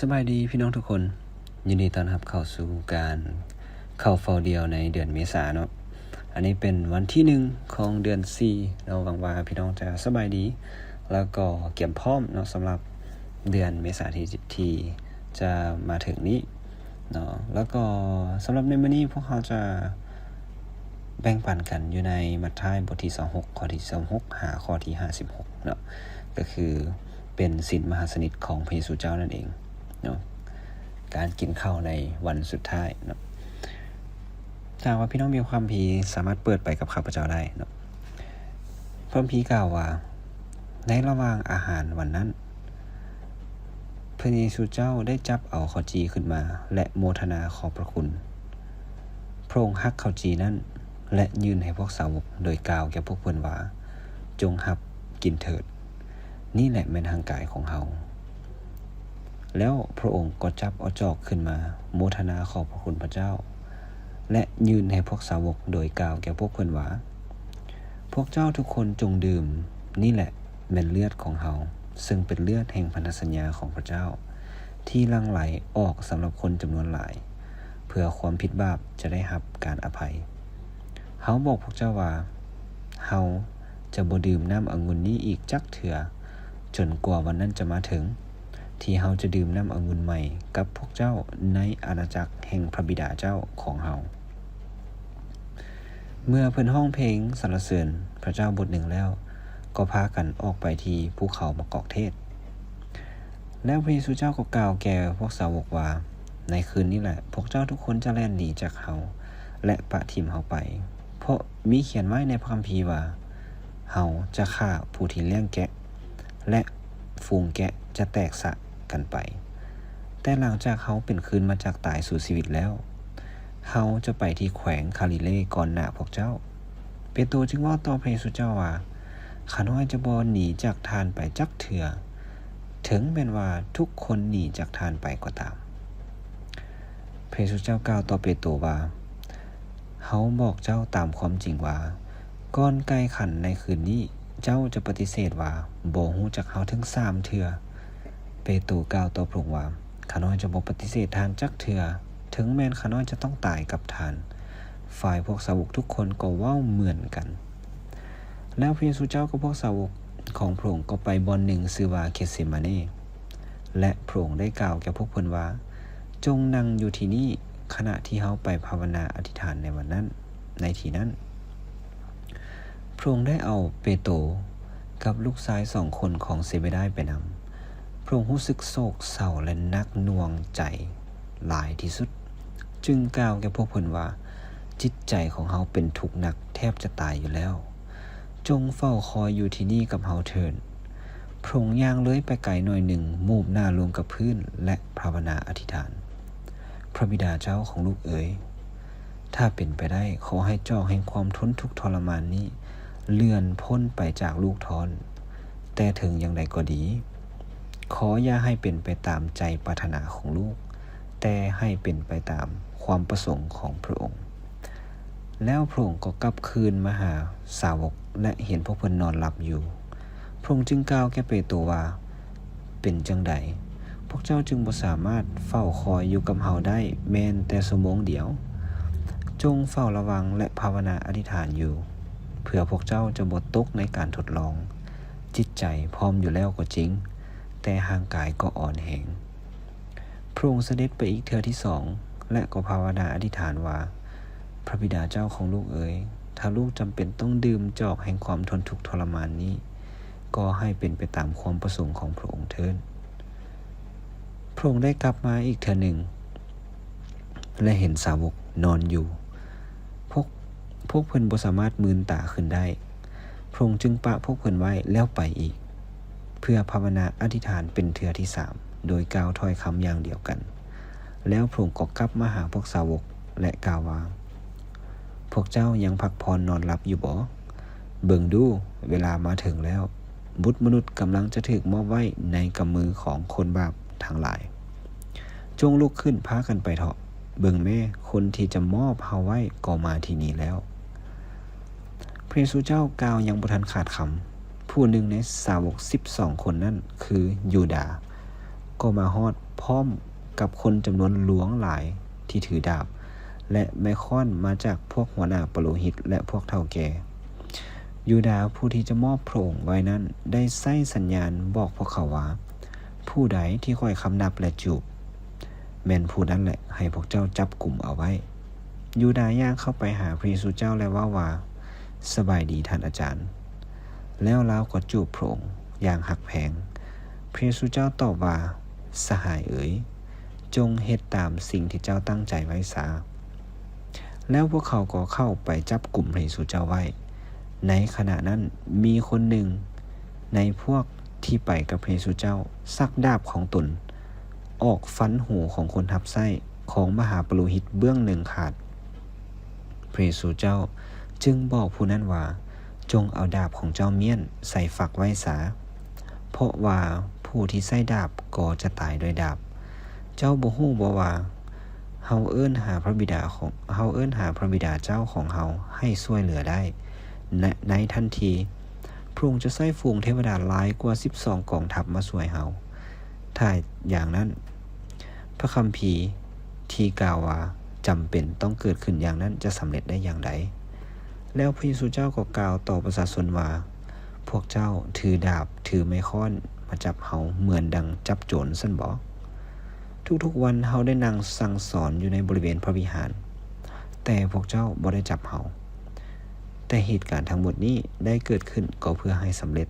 ສະບາຍດີພີ່ນ້ອງທຸກຄົນ, ຍິນດີຕ້ອນຮັບເຂົ້າສູ່ການເຂົ້າເຝົ້າດ່ຽວໃນເດືອນເມສາເນາະ. ອັນນີ້ເປັນວັນທີໜຶ່ງຂອງເດືອນສີ່ເນາະ. ຫວັງວ່າພີ່ນ້ອງຈະສະບາຍດີ ແລ້ວກໍກຽມພ້ອມເນາະ ສຳລັບເດືອນເມສາທີ່ ທີ່ຈະມາເຖິງນີ້ເນາະ. ແລ້ວກໍສຳລັບໃນມື້ນີ້ ພວກເຮົາຈະ ແບ່ງປັນກັນຢູ່ໃນມັດທາຍບົດທີຊາວຫົກ ຂໍ້ທີຊາວຫົກ ຫາຂໍ້ທີຫ້າສິບຫົກເນາະ, ກໍຄືເປັນສິນມະຫາສະນິດຂອງພະເຢຊູເຈົ້ານັ້ນເອງເນາະ, ການກິນເຂົ້າໃນວັນສຸດທ້າຍເນາະ. ຖ້າຫາກວ່າພີ່ນ້ອງມີພະຄຳພີ ສາມາດເປີດໄປກັບຂ້າພະເຈົ້າໄດ້ເນາະ. ພະຄຳພີກ່າວວ່າ ໃນລະຫວ່າງອາຫານວັນນັ້ນ ພະເຢຊູເຈົ້າໄດ້ຈັບເອົາເຂົ້າຈີ່ຂຶ້ນມາ ແລະ ໂມທະນາຂອບພະຄຸນ. ພະອົງຮັກເຂົ້າຈີ່ນັ້ນ ແລະ ຍື່ນໃຫ້ພວກສາວົກ ໂດຍກ່າວແກ່ພວກເພິ່ນວ່າ, ຈົ່ງຮັບກິນເຖີດ, ນີ້ແຫຼະແມ່ນຮ່າງກາຍຂອງເຮົາ. ແລ້ວພະອົງກໍຈັບເອົາຈອກຂຶ້ນມາ ໂມທະນາຂອບພະຄຸນພະເຈົ້າ ແລະ ຍື່ນໃຫ້ພວກສາວົກ ໂດຍກ່າວແກ່ພວກເພິ່ນວ່າ, ພວກເຈົ້າທຸກຄົນຈົ່ງດື່ມ, ນີ້ແຫຼະແມ່ນເລືອດຂອງເຮົາ, ເຊິ່ງເປັນເລືອດແຫ່ງພັນທະສັນຍາຂອງພະເຈົ້າ ທີ່ຫຼັ່ງໄຫຼອອກສຳລັບຄົນຈຳນວນຫຼາຍ, ເພື່ອຄວາມຜິດບາບຈະໄດ້ຮັບການອະໄພ. ເຮົາບອກພວກເຈົ້າວ່າ, ເຮົາຈະບໍ່ດື່ມນ້ຳອະງຸ່ນນີ້ອີກຈັກເທື່ອ, ຈົນກວ່າວັນນັ້ນຈະມາເຖິງ, ທີ່ເຮົາຈະດື່ມນ້ຳອະງຸ່ນໃໝ່ກັບພວກເຈົ້າໃນອານາຈັກແຫ່ງພະບິດາເຈົ້າຂອງເຮົາ. ເມື່ອເພິ່ນຮ້ອງເພງສັນລະເສີນພະເຈົ້າບົດໜຶ່ງແລ້ວ, ກໍພາກັນອອກໄປທີ່ພູເຂົາໝາກກອກເທດ. ແລ້ວພະເຢຊູເຈົ້າກໍກ່າວແກ່ພວກສາວົກວ່າ, ໃນຄືນນີ້ແຫຼະ ພວກເຈົ້າທຸກຄົນຈະແລ່ນໜີຈາກເຮົາ ແລະ ປະຖິ້ມເຮົາໄປ, ເພາະມີຂຽນໄວ້ໃນພະຄຳພີວ່າ, ເຮົາຈະຂ້າຜູ້ທີ່ລ້ຽງແກະ ແລະ ຝູງແກະຈະແຕກສະກັນໄປ. ແຕ່ຫຼັງຈາກເຮົາເປັນຄືນມາຈາກຕາຍສູ່ຊີວິດແລ້ວ, ເຮົາຈະໄປທີ່ແຂວງຄາລີເລກ່ອນໜ້າພວກເຈົ້າ. ເປໂຕຈຶ່ງເວົ້າຕໍ່ພະເຢຊູເຈົ້າວ່າ, ຂ້ານ້ອຍຈະບໍ່ໜີຈາກທ່ານໄປຈັກເທື່ອ, ເຖິງແມ່ນວ່າທຸກຄົນໜີຈາກທ່ານໄປກໍຕາມ. ພະເຢຊູເຈົ້າກ່າວຕໍ່ເປໂຕວ່າ, ເຮົາບອກເຈົ້າຕາມຄວາມຈິງວ່າ, ກ່ອນໄກ່ຂັນໃນຄືນນີ້, ເຈົ້າຈະປະຕິເສດວ່າບໍ່ຮູ້ຈັກເຮົາເຖິງສາມເທື່ອ. ເປໂຕກ່າວຕໍ່ພະອົງວ່າ, ຂ້ານ້ອຍຈະບໍ່ປະຕິເສດທ່ານຈັກເທື່ອ, ເຖິງແມ່ນຂ້ານ້ອຍຈະຕ້ອງຕາຍກັບທ່ານ. ຝ່າຍພວກສາວົກທຸກຄົນກໍເວົ້າເໝືອນກັນ. ແລ້ວພະເຢຊູເຈົ້າກັບພວກສາວົກຂອງພະອົງກໍໄປບ່ອນໜຶ່ງຊື່ວ່າເຄດເຊມາເນ, ແລະ ພະອົງໄດ້ກ່າວແກ່ພວກເພິ່ນວ່າ, ຈົ່ງນັ່ງຢູ່ທີ່ນີ້ ຂະນະທີ່ເຮົາໄປພາວະນາອະທິຖານໃນວັນນັ້ນ, ໃນທີ່ນັ້ນ. ພະອົງໄດ້ເອົາເປໂຕກັບລູກຊາຍສອງຄົນຂອງເຊເບດາຍໄປນຳ. ພະອົງຮູ້ສຶກໂສກເສົ້າ ແລະ ໜັກໜ່ວງໃຈຫຼາຍທີ່ສຸດ, ຈຶ່ງກ່າວແກ່ພວກເພິ່ນວ່າ, ຈິດໃຈຂອງເຮົາເປັນທຸກໜັກແທບຈະຕາຍຢູ່ແລ້ວ. ຈົ່ງເຝົ້າຄອຍຢູ່ທີ່ນີ້ກັບເຮົາເຖີດ. ພະອົງຍ່າງເລີຍໄປໄກໜ້ອຍໜຶ່ງ, ໝູບໜ້າລົງກັບພື້ນ ແລະ ພາວະນາອະທິຖານ, ພະບິດາເຈົ້າຂອງລູກເອີຍ, ຖ້າເປັນໄປໄດ້, ຂໍໃຫ້ຈອກແຫ່ງຄວາມທົນທຸກທໍລະມານນີ້ເລື່ອນພົ້ນໄປຈາກລູກທ້ອນ. ແຕ່ເຖິງຢ່າງໃດກໍດີ, ຂໍຢ່າໃຫ້ເປັນໄປຕາມໃຈປາດຖະໜາຂອງລູກ, ແຕ່ໃຫ້ເປັນໄປຕາມຄວາມປະສົງຂອງພະອົງ. ແລ້ວພະອົງກໍກັບຄືນມາຫາສາວົກ ແລະ ເຫັນພວກເພິ່ນນອນຫຼັບຢູ່. ພະອົງຈຶ່ງກ່າວແກ່ເປໂຕວ່າ, ເປັນຈັ່ງໃດພວກເຈົ້າຈຶ່ງບໍ່ສາມາດເຝົ້າຄອຍຢູ່ກັບເຮົາໄດ້ແມ່ນແຕ່ຊົ່ວໂມງດຽວ? ຈົ່ງເຝົ້າລະວັງ ແລະ ພາວະນາອະທິຖານຢູ່, ເພື່ອພວກເຈົ້າຈະບໍ່ຕົກໃນການທົດລອງ. ຈິດໃຈພ້ອມຢູ່ແລ້ວກໍຈິງ, ແຕ່ຮ່າງກາຍກໍອ່ອນແຮງ. ພະອົງສະເດັດໄປອີກເທື່ອທີສອງ ແລະ ກໍພາວະນາອະທິຖານວ່າ, ພະບິດາເຈົ້າຂອງລູກເອີຍ, ຖ້າລູກຈຳເປັນຕ້ອງດື່ມຈອກແຫ່ງຄວາມທົນທຸກທໍລະມານນີ້, ກໍໃຫ້ເປັນໄປຕາມຄວາມປະສົງຂອງພະອົງເທີ້ນ. ພະອົງໄດ້ກັບມາອີກເທື່ອໜຶ່ງ ແລະ ເຫັນສາວົກນອນຢູ່. ພວກ, ພວກເພິ່ນບໍ່ສາມາດມືນຕາຂຶ້ນໄດ້. ພະອົງຈຶ່ງປະພວກເພິ່ນໄວ້ແລ້ວໄປອີກ, ເພື່ອພາວະນາອະທິຖານເປັນເທື່ອທີສາມ, ໂດຍກ່າວຖ້ອຍຄຳຢ່າງດຽວກັນ. ແລ້ວພະອົງກໍກັບມາຫາພວກສາວົກ ແລະ ກ່າວວ່າ, ພວກເຈົ້າຍັງພັກຜ່ອນນອນຫຼັບຢູ່ບໍ? ເບິ່ງດູ, ເວລາມາເຖິງແລ້ວ, ບຸດມະນຸດກຳລັງຈະຖືກມອບໄວ້ໃນກຳມືຂອງຄົນບາບທັງຫຼາຍ. ຈົ່ງລຸກຂຶ້ນພາກັນໄປເຖາະ. ເບິ່ງແມ້, ຄົນທີ່ຈະມອບເຮົາໄວ້ກໍມາທີ່ນີ້ແລ້ວ. ພະເຢຊູເຈົ້າກ່າວຍັງບໍ່ທັນຂາດຄຳ, ຜູ້ໜຶ່ງໃນສາວົກສິບສອງຄົນນັ້ນຄືຢູດາ ກໍມາຮອດພ້ອມກັບຄົນຈຳນວນຫຼວງຫຼາຍທີ່ຖືດາບ ແລະ ໄມ້ຄ້ອນມາຈາກພວກຫົວໜ້າປະໂລຫິດ ແລະ ພວກເຖົ້າແກ່. ຢູດາຜູ້ທີ່ຈະມອບພຣະອົງໄວ້ນັ້ນ ໄດ້ໃຊ້ສັນຍານບອກພວກເຂົາວ່າ, ຜູ້ໃດທີ່ຂ້ອຍຄຳນັບ ແລະ ຈູບ, ແມ່ນຜູ້ນັ້ນແຫຼະ ໃຫ້ພວກເຈົ້າຈັບກຸມເອົາໄວ້. ຢູດາຍ່າງເຂົ້າໄປຫາພຣະເຢຊູເຈົ້າ ແລະ ເວົ້າວ່າ, ສະບາຍດີ, ທ່ານອາຈານ. ແລ້ວລາວກໍຈູບພຣະອົງຢ່າງຮັກແພງ. ພຣະເຢຊູເຈົ້າຕອບວ່າ, ສະຫາຍເອີຍ, ຈົ່ງເຮັດຕາມສິ່ງທີ່ເຈົ້າຕັ້ງໃຈໄວ້ຊາ. ແລ້ວພວກເຂົາກໍເຂົ້າໄປຈັບກຸມພຣະເຢຊູເຈົ້າໄວ້. ໃນຂະນະນັ້ນ, ມີຄົນໜຶ່ງໃນພວກທີ່ໄປກັບພຣະເຢຊູເຈົ້າ ຊັກດາບຂອງຕົນອອກຟັນຫູຂອງຄົນຮັບໃຊ້ຂອງມະຫາປະໂລຫິດເບື້ອງໜຶ່ງຂາດ. ພຣະເຢຊູເຈົ້າຈຶ່ງບອກຜູ້ນັ້ນວ່າ, ຈົ່ງເອົາດາບຂອງເຈົ້າມ້ຽນໃສ່ຝັກໄວ້ຊາ, ເພາະວ່າຜູ້ທີ່ໃຊ້ດາບກໍຈະຕາຍດ້ວຍດາບ. ເຈົ້າບໍ່ຮູ້ບໍວ່າ ເຮົາເອີ້ນຫາພຣະບິດາຂອງ, ເຮົາເອີ້ນຫາພຣະບິດາເຈົ້າຂອງເຮົາໃຫ້ຊ່ວຍເຫຼືອໄດ້? ໃນ, ໃນທັນທີ ພຣະອົງຈະໃຊ້ຝູງເທວະດາຫຼາຍກວ່າສິບສອງກອງທັບມາຊ່ວຍເຮົາ. ຖ້າຢ່າງນັ້ນ, ພຣະຄຳພີທີ່ກ່າວວ່າຈຳເປັນຕ້ອງເກີດຂຶ້ນຢ່າງນັ້ນຈະສຳເລັດໄດ້ຢ່າງໃດ? ແລ້ວພຣະເຢຊູເຈົ້າກໍກ່າວຕໍ່ປະຊາຊົນວ່າ, ພວກເຈົ້າຖືດາບ, ຖືໄມ້ຄ້ອນມາຈັບເຮົາເໝືອນດັ່ງຈັບໂຈນຊັ້ນບໍ? ທຸກໆວັນເຮົາໄດ້ນັ່ງສັ່ງສອນຢູ່ໃນບໍລິເວນພຣະວິຫານ, ແຕ່ພວກເຈົ້າບໍ່ໄດ້ຈັບເຮົາ. ແຕ່ເຫດການທັງໝົດນີ້ໄດ້ເກີດຂຶ້ນກໍເພື່ອໃຫ້ສຳເລັດ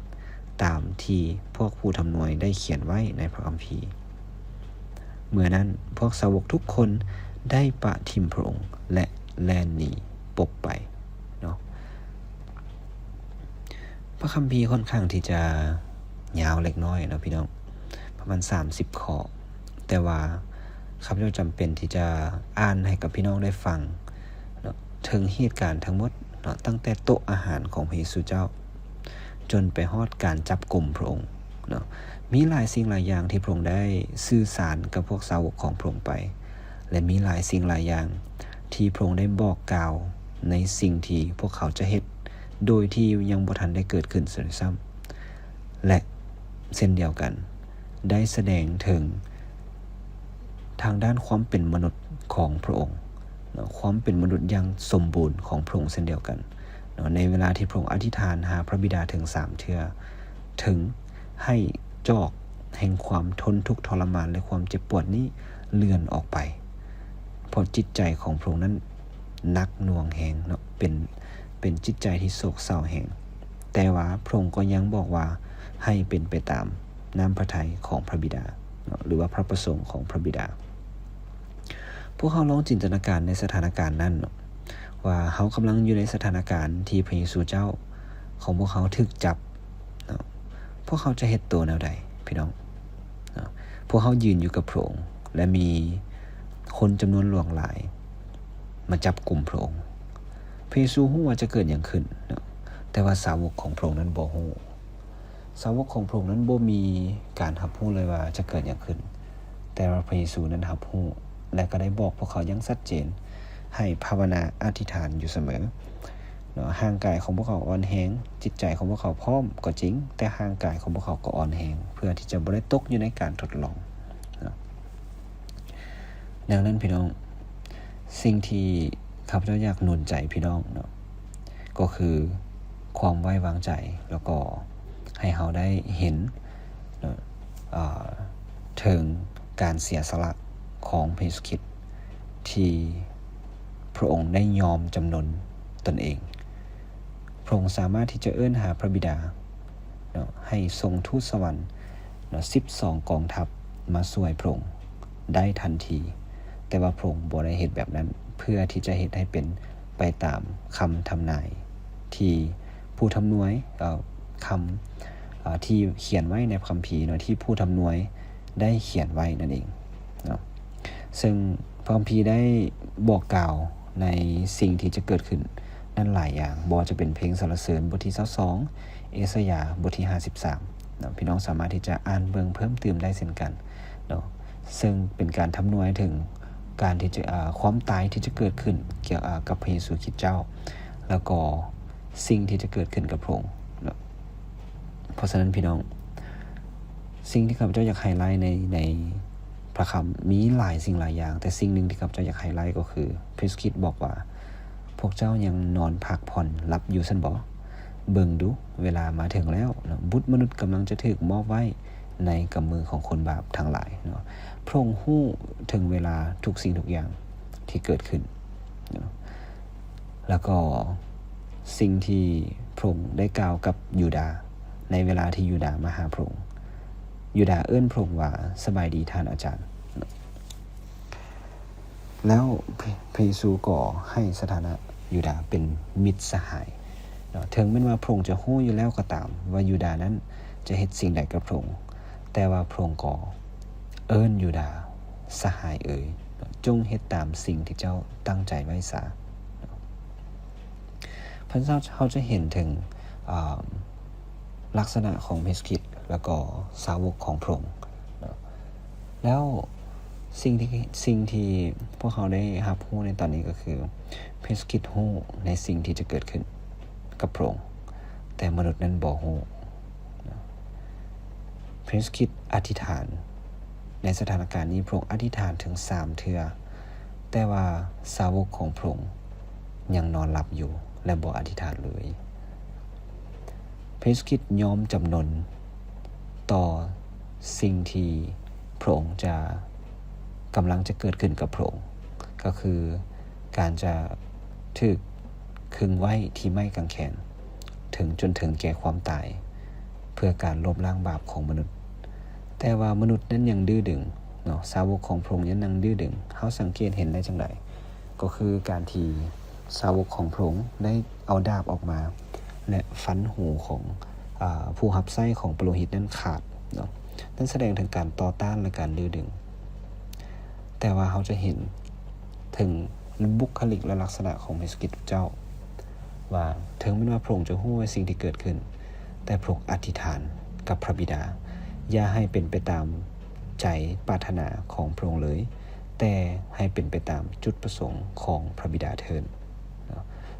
ຕາມທີ່ພວກຜູ້ທຳນວຍໄດ້ຂຽນໄວ້ໃນພຣະຄຳພີ. ເມື່ອນັ້ນພວກສາວົກທຸກຄົນໄດ້ປະຖິ້ມພຣະອົງ ແລະ ແລ່ນໜີປົບໄປເນາະ. ພຣະຄຳພີຄ່ອນຂ້າງທີ່ຈະຍາວເລັກນ້ອຍເນາະພີ່ນ້ອງ, ປະມານສາມສິບຂໍ້. ແຕ່ວ່າຂ້າພະເຈົ້າຈຳເປັນທີ່ຈະອ່ານໃຫ້ກັບພີ່ນ້ອງໄດ້ຟັງເນາະ ເຖິງເຫດການທັງໝົດເນາະ, ຕັ້ງແຕ່ໂຕະອາຫານຂອງພຣະເຢຊູເຈົ້າ ຈົນໄປຮອດການຈັບກຸມພຣະອົງເນາະ. ມີຫຼາຍສິ່ງຫຼາຍຢ່າງທີ່ພຣະອົງໄດ້ສື່ສານກັບພວກສາວົກຂອງພຣະອົງໄປ ແລະ ມີຫຼາຍສິ່ງຫຼາຍຢ່າງທີ່ພຣະອົງໄດ້ບອກກ່າວໃນສິ່ງທີ່ພວກເຂົາຈະເຮັດ ໂດຍທີ່ຍັງບໍ່ທັນໄດ້ເກີດຂຶ້ນເສຍດ້ວຍຊ້ຳ. ແລະ ເຊັ່ນດຽວກັນ ໄດ້ສະແດງເຖິງທາງດ້ານຄວາມເປັນມະນຸດຂອງພຣະອົງເນາະ, ຄວາມເປັນມະນຸດຢ່າງສົມບູນຂອງພຣະອົງເຊັ່ນດຽວກັນເນາະ, ໃນເວລາທີ່ພຣະອົງອະທິຖານຫາພຣະບິດາເຖິງສາມເທື່ອ, ເຖິງໃຫ້ຈອກແຫ່ງຄວາມທົນທຸກທໍລະມານ ແລະ ຄວາມເຈັບປວດນີ້ເລື່ອນອອກໄປ, ເພາະຈິດໃຈຂອງພຣະອົງນັ້ນໜັກໜ່ວງແຮງເນາະ, ເປັນ, ເປັນຈິດໃຈທີ່ໂສກເສົ້າແຮງ. ແຕ່ວ່າພຣະອົງກໍຍັງບອກວ່າໃຫ້ເປັນໄປຕາມນ້ຳພະໄທຂອງພຣະບິດາເນາະ ຫຼືວ່າພຣະປະສົງຂອງພຣະບິດາ. ພວກເຮົາລອງຈິນຕະນາການໃນສະຖານະການນັ້ນເນາະ ວ່າເຮົາກຳລັງຢູ່ໃນສະຖານະການທີ່ພຣະເຢຊູເຈົ້າຂອງພວກເຮົາຖືກຈັບເນາະ, ພວກເຮົາຈະເຮັດໂຕແນວໃດພີ່ນ້ອງເນາະ? ພວກເຮົາຢືນຢູ່ກັບພຣະອົງ ແລະ ມີຄົນຈຳນວນຫຼວງຫຼາຍມາຈັບກຸມພຣະອົງ. ພຣະເຢຊູຮູ້ວ່າຈະເກີດຫຍັງຂຶ້ນເນາະ, ແຕ່ວ່າສາວົກຂອງພຣະອົງນັ້ນບໍ່ຮູ້. ສາວົກຂອງພຣະອົງນັ້ນບໍ່ມີການຮັບຮູ້ເລີຍວ່າຈະເກີດຫຍັງຂຶ້ນ, ແຕ່ວ່າພຣະເຢຊູນັ້ນຮັບຮູ້ ແລະ ກໍໄດ້ບອກພວກເຂົາຢ່າງຊັດເຈນ ໃຫ້ພາວະນາອະທິຖານຢູ່ສະເໝີເນາະ. ຮ່າງກາຍຂອງພວກເຂົາອ່ອນແຮງ, ຈິດໃຈຂອງພວກເຂົາພ້ອມກໍຈິງ, ແຕ່ຮ່າງກາຍຂອງພວກເຂົາກໍອ່ອນແຮງ ເພື່ອທີ່ຈະບໍ່ໄດ້ຕົກຢູ່ໃນການທົດລອງເນາະ. ດັ່ງນັ້ນພີ່ນ້ອງ, ສິ່ງທີ່ຂ້າພະເຈົ້າຢາກໜູນໃຈພີ່ນ້ອງເນາະ ກໍຄືຄວາມໄວ້ວາງໃຈ ແລ້ວກໍໃຫ້ເຮົາໄດ້ເຫັນເນາະ ເອີ ເຖິງການເສຍສະຫຼະຂອງພຣະເຢຊູຄຣິດ ທີ່ພຣະອົງໄດ້ຍອມຈຳນົນຕົນເອງ. ພຣະອົງສາມາດທີ່ຈະເອີ້ນຫາພຣະບິດາເນາະ ໃຫ້ສົ່ງທູດສະຫວັນເນາະ ສິບສອງກອງທັບມາຊ່ວຍພຣະອົງໄດ້ທັນທີ, ແຕ່ວ່າພຣະອົງບໍ່ໄດ້ເຮັດແບບນັ້ນ ເພື່ອທີ່ຈະເຮັດໃຫ້ເປັນໄປຕາມຄຳທຳນາຍທີ່ຜູ້ທຳນວຍ ເອີ ຄຳ ເອີ ທີ່ຂຽນໄວ້ໃນພະຄຳພີເນາະ ທີ່ຜູ້ທຳນວຍໄດ້ຂຽນໄວ້ນັ້ນເອງເນາະ. ເຊິ່ງພະຄຳພີໄດ້ບອກກ່າວໃນສິ່ງທີ່ຈະເກີດຂຶ້ນນັ້ນຫຼາຍຢ່າງ, ບໍ່ວ່າຈະເປັນເພງສັນລະເສີນບົດທີຊາວສອງ, ເອສາຍາບົດທີຫ້າສິບສາມເນາະ, ພີ່ນ້ອງສາມາດທີ່ຈະອ່ານເບິ່ງເພີ່ມຕື່ມໄດ້ເຊັ່ນກັນເນາະ, ເຊິ່ງເປັນການທຳນວຍເຖິງການທີ່ຈະ, ອາ, ຄວາມຕາຍທີ່ຈະເກີດຂຶ້ນກ່ຽວ, ອາ, ກັບພະເຢຊູຄຣິດເຈົ້າ, ແລ້ວກໍສິ່ງທີ່ຈະເກີດຂຶ້ນກັບພະອົງເນາະ. ເພາະສະນັ້ນ ພີ່ນ້ອງ, ສິ່ງທີ່ຂ້າພະເຈົ້າຢາກໄຮໄລໃນ ໃນພະຄຳມີຫຼາຍສິ່ງຫຼາຍຢ່າງ, ແຕ່ສິ່ງໜຶ່ງທີ່ຂ້າພະເຈົ້າຢາກໄຮໄລກໍຄື ພຣີສຄຣິດບອກວ່າ ພວກເຈົ້າຍັງນອນພັກຜ່ອນຫຼັບຢູ່ຊັ້ນບໍ? ເບິ່ງດູ, ເວລາມາເຖິງແລ້ວເນາະ, ບຸດມະນຸດກຳລັງຈະຖືກມອບໄວ້ໃນກຳມືຂອງຄົນບາບທັງຫຼາຍເນາະ. ພະອົງຮູ້ເຖິງເວລາທຸກສິ່ງທຸກຢ່າງທີ່ເກີດຂຶ້ນເນາະ. ແລ້ວກໍສິ່ງທີ່ພະອົງໄດ້ກ່າວກັບຢູດາ ໃນເວລາທີ່ຢູດາມາຫາພະອົງ, ຢູດາເອີ້ນພະອົງວ່າ ສະບາຍດີທ່ານອາຈານ. ແລ້ວພະ ພະເຢຊູກໍໃຫ້ສະຖານະຢູດາເປັນມິດສະຫາຍເນາະ. ເຖິງແມ່ນວ່າພະອົງຈະຮູ້ຢູ່ແລ້ວກໍຕາມວ່າຢູດານັ້ນຈະເຮັດສິ່ງໃດກັບພະອົງ, ແຕ່ວ່າພະອົງກໍເອີ້ນຢູດາ ສະຫາຍເອີຍ, ຈົ່ງເຮັດຕາມສິ່ງທີ່ເຈົ້າຕັ້ງໃຈໄວ້ຊະ. ເຮົາ ເຮົາຈະເຫັນເຖິງ ອາ ລັກສະນະຂອງພຣີສຄຣິດ ແລ້ວກໍສາວົກຂອງພະອົງເນາະ. ແລ້ວສິ່ງທີ່ ສິ່ງທີ່ພວກເຮົາໄດ້ຮັບຮູ້ໃນຕອນນີ້ກໍຄື ພຣີສຄຣິດຮູ້ໃນສິ່ງທີ່ຈະເກີດຂຶ້ນກັບພະອົງ, ແຕ່ມະນຸດນັ້ນບໍ່ຮູ້ເນາະ. ພຣີສຄຣິດອະທິຖານ, ໃນສະຖານະການນີ້ພະອົງອະທິຖານເຖິງສາມເທື່ອ, ແຕ່ວ່າສາວົກຂອງພະອົງຍັງນອນຫຼັບຢູ່ ແລະ ບໍ່ອະທິຖານເລີຍ. ພຣີສຄຣິດຍອມຈຳນົນຕໍ່ສິ່ງທີ່ພະອົງຈະ ກຳລັງຈະເກີດຂຶ້ນກັບພະອົງ, ກໍຄືການຈະຖືກ ຄຶງໄວ້ທີ່ໄມ້ກາງແຂນ ເຖິງ ຈົນເຖິງແກ່ຄວາມຕາຍ ເພື່ອການລົບລ້າງບາບຂອງມະນຸດ. ແຕ່ວ່າມະນຸດນັ້ນຍັງດື້ດຶງເນາະ, ສາວົກຂອງພະອົງນັ້ນຍັງດື້ດຶງ. ເຮົາສັງເກດເຫັນໄດ້ຈັ່ງໃດ? ກໍຄືການທີ່ສາວົກຂອງພະອົງໄດ້ເອົາດາບອອກມາ ແລະ ຟັນຫູຂອງ ອາ ຜູ້ຮັບໃຊ້ຂອງປະໂລຫິດນັ້ນຂາດເນາະ, ນັ້ນສະແດງເຖິງການຕໍ່ຕ້ານ ແລະ ການດື້ດຶງ. ແຕ່ວ່າເຮົາຈະເຫັນເຖິງບຸກຄະລິກ ແລະ ລັກສະນະຂອງພະເຢຊູຄຣິດເຈົ້າ ວ່າເຖິງແມ່ນວ່າພະອົງຈະຮູ້ວ່າສິ່ງທີ່ເກີດຂຶ້ນ, ແຕ່ພະອົງອະທິຖານກັບພະບິດາ, ຢ່າໃຫ້ເປັນໄປຕາມໃຈປາດຖະໜາຂອງພະອົງເລີຍ, ແຕ່ໃຫ້ເປັນໄປຕາມຈຸດປະສົງຂອງພະບິດາເທີ້ນ.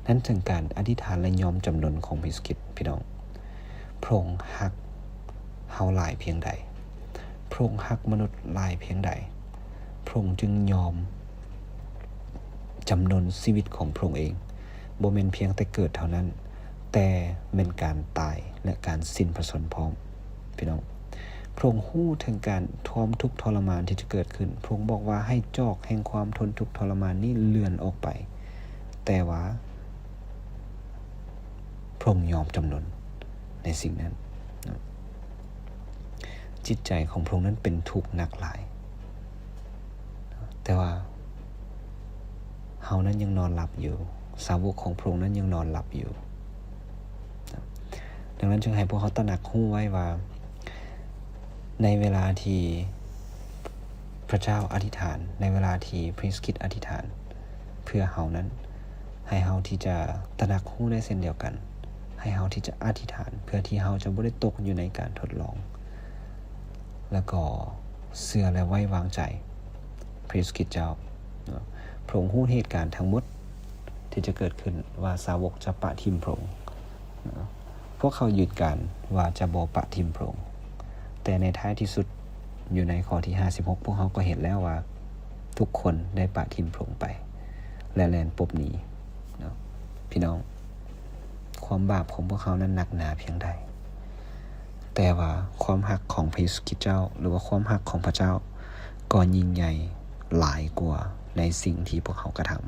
ນັ້ນເຖິງການອະທິຖານ ແລະ ຍອມຈຳນົນຂອງພະເຢຊູຄຣິດ, ພີ່ນ້ອງ. ພະອົງຮັກເຮົາຫຼາຍພຽງໃດ? ພະອົງຮັກມະນຸດຫຼາຍພຽງໃດ? ພະອົງຈຶ່ງຍອມຈຳນົນຊີວິດຂອງພະອົງເອງ, ບໍ່ແມ່ນພຽງແຕ່ເກີດເທົ່ານັ້ນ, ແຕ່ແມ່ນການຕາຍ ແລະ ການສິ້ນພະຊົນພ້ອມ. ພີ່ນ້ອງ, ພະອົງຮູ້ເຖິງການຄວາມທຸກທໍລະມານທີ່ຈະເກີດຂຶ້ນ. ພະອົງບອກວ່າ ໃຫ້ຈອກແຫ່ງຄວາມທົນທຸກທໍລະມານນີ້ເລື່ອນອອກໄປ. ແຕ່ວ່າ ພະອົງຍອມຈຳນົນໃນສິ່ງນັ້ນ. ຈິດໃຈຂອງພະອົງນັ້ນເປັນທຸກໜັກຫຼາຍ. ແຕ່ວ່າເຮົານັ້ນຍັງນອນຫຼັບຢູ່, ສາວົກຂອງພະອົງນັ້ນຍັງນອນຫຼັບຢູ່. ດັ່ງນັ້ນຈຶ່ງໃຫ້ພວກເຮົາຕະໜັກຮູ້ໄວ້ວ່າ ໃນເວລາທີ່ພະເຈົ້າອະທິຖານ, ໃນເວລາທີ່ພຣີສຄຣິດອະທິຖານເພື່ອເຮົານັ້ນ, ໃຫ້ເຮົາທີ່ຈະຕະໜັກຮູ້ໄດ້ເຊັ່ນດຽວກັນ, ໃຫ້ເຮົາທີ່ຈະອະທິຖານເພື່ອທີ່ເຮົາຈະບໍ່ໄດ້ຕົກຢູ່ໃນການທົດລອງ, ແລ້ວກໍເຊື່ອ ແລະ ໄວ້ວາງໃຈພຣະເຢຊູຄຣິດເຈົ້າ. ພະອົງຮູ້ເຫດການທັງໝົດທີ່ຈະເກີດຂຶ້ນວ່າສາວົກຈະປະຖິ້ມພະອົງ. ພວກເຂົາຢືນການວ່າຈະບໍ່ປະຖິ້ມພະອົງ, ແຕ່ໃນທ້າຍທີ່ສຸດ, ຢູ່ໃນຂໍ້ທີຫ້າສິບຫົກ ພວກເຮົາກໍເຫັນແລ້ວວ່າທຸກຄົນໄດ້ປະຖິ້ມພະອົງໄປ ແລະ ແລ່ນປົບໜີເນາະ. ພີ່ນ້ອງ, ຄວາມບາບຂອງພວກເຮົານັ້ນໜັກໜາພຽງໃດ, ແຕ່ວ່າຄວາມຮັກຂອງພຣະເຢຊູຄຣິດເຈົ້າ ຫຼືວ່າຄວາມຮັກຂອງພະເຈົ້າ ກໍຍິ່ງໃຫຍ່ຫຼາຍກວ່າໃນສິ່ງທີ່ພວກເຮົາກະທຳ.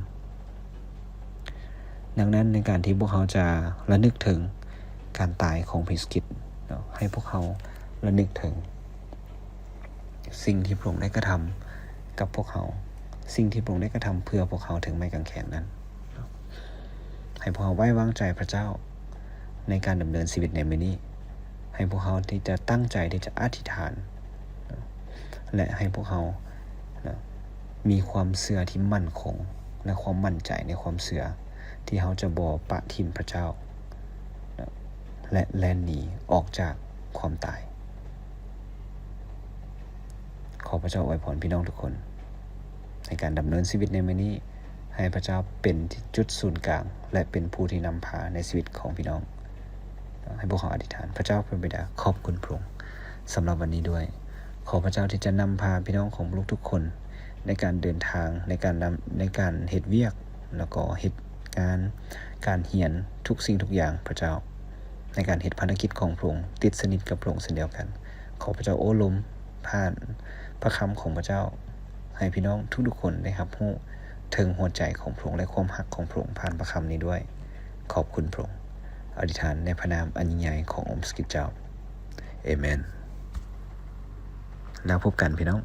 ດັ່ງນັ້ນ, ໃນການທີ່ພວກເຮົາຈະລະນຶກເຖິງການຕາຍຂອງພຣະເຢຊູຄຣິດເນາະ, ໃຫ້ພວກເຮົາລະນຶກເຖິງສິ່ງທີ່ພະອົງໄດ້ກະທຳກັບພວກເຮົາ, ສິ່ງທີ່ພະອົງໄດ້ກະທຳເພື່ອພວກເຮົາເຖິງໄມ້ກາງແຂນນັ້ນ. ໃຫ້ພວກເຮົາໄວ້ວາງໃຈພະເຈົ້າໃນການດຳເນີນຊີວິດໃນມື້ນີ້, ໃຫ້ພວກເຮົາທີ່ຈະຕັ້ງໃຈທີ່ຈະອະທິຖານ ແລະ ໃຫ້ພວກເຮົານະ ມີຄວາມເຊື່ອທີ່ໝັ້ນຄົງ ແລະ ຄວາມໝັ້ນໃຈໃນຄວາມເຊື່ອ ທີ່ເຮົາຈະບໍ່ປະຖິ້ມພະເຈົ້າ ແລະ ແລ່ນໜີອອກຈາກຄວາມຕາຍ. ຂໍພະເຈົ້າອວຍພອນພີ່ນ້ອງທຸກຄົນ ໃນການດຳເນີນຊີວິດໃນມື້ນີ້, ໃຫ້ພະເຈົ້າເປັນທີ່ຈຸດສູນກາງ ແລະ ເປັນຜູ້ທີ່ນຳພາໃນຊີວິດຂອງພີ່ນ້ອງ. ໃຫ້ພວກເຮົາອະທິຖານ. ພະເຈົ້າພະບິດາ, ຂອບຄຸນພະອົງ ສຳລັບວັນນີ້ດ້ວຍ. ຂໍພະເຈົ້າທີ່ຈະນຳພາພີ່ນ້ອງຂອງລູກທຸກຄົນ ໃນການເດີນທາງ, ໃນການນຳ, ໃນການເຮັດວຽກ, ແລ້ວກໍເຮັດງານ, ການຮຽນ, ທຸກສິ່ງທຸກຢ່າງ, ພະເຈົ້າ, ໃນການເຮັດພາລະກິດຂອງພະອົງ, ຕິດສະໜິດກັບພະອົງເຊັ່ນດຽວກັນ. ຂໍພະເຈົ້າໂອ້ລົມຜ່ານພະຄຳຂອງພະເຈົ້າ ໃຫ້ພີ່ນ້ອງທຸກໆຄົນໄດ້ຮັບຮູ້ເຖິງຫົວໃຈຂອງພະອົງ ແລະ ຄວາມຮັກຂອງພະອົງຜ່ານພະຄຳນີ້ດ້ວຍ. ຂອບຄຸນພະອົງ. ອະທິຖານໃນພະນາມອັນຍິ່ງໃຫຍ່ຂອງອົງພະຄຣິສຕເຈົ້າ. ເອເມນ. ແລ້ວພົບກັນພີ່ນ້ອງ.